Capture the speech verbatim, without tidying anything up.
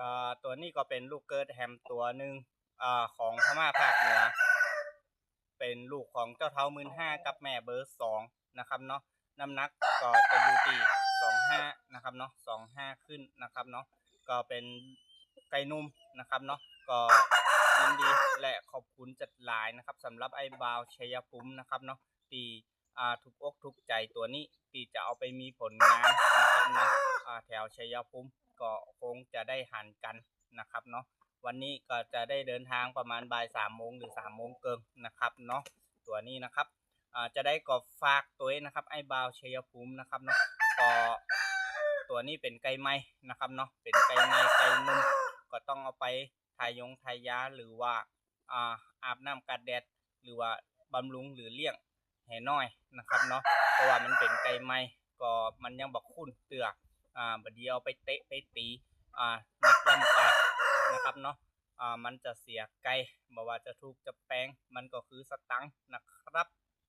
อ่าตัวนี้ก็เป็นลูกเกิดแฮมตัวหนึ่งอ่าของพม่าภาคเหนือ เป็นลูกของเจ้าเฒ่าหมื่นห้ากับแม่เบอร์สองนะครับเนาะ น้ำหนักก็จะอยู่ที่สองห้านะครับเนาะ สองห้าขึ้นนะครับเนาะ ก็เป็นไก่หนุ่มนะครับเนาะ ก็ยินดีและขอบคุณจัดหลายนะครับสำหรับไอ้บ่าวชัยภูมินะครับเนาะ ที่อ่าถูกอกถูกใจตัวนี้ ที่จะเอาไปมีผลงานนะครับเนาะ อ่าแถวชัยภูมิก็คงจะได้หันกันนะครับเนาะ วันนี้ก็จะได้เดินทางประมาณบ่ายสามโมงหรือสามโมงเกิงนะครับเนาะ ตัวนี้นะครับอ่าจะได้ก็ฝากตัวเองนะครับ ไอ้บ่าวชัยภูมินะครับเนาะ ก็ตัวนี้เป็นไก่ใหม่นะครับเนาะ เป็นไก่ใหม่ไก่หนุ่ม ก็ต้องเอาไปทายงทายาหรือว่าอ่าอาบน้ำกัดแดด หรือว่าบำรุงหรือเลี้ยงให้น้อยนะครับเนาะ เพราะว่ามันเป็นไก่ใหม่ ก็มันยังบ่คุ้นเตื้ออ่าบ่ดีเอาไปเตะไปตีอ่านักลำไปนะครับเนาะ อ่ามันจะเสียไก่ บ่ว่าจะถูกจะแพง มันก็คือสตังค์นะครับ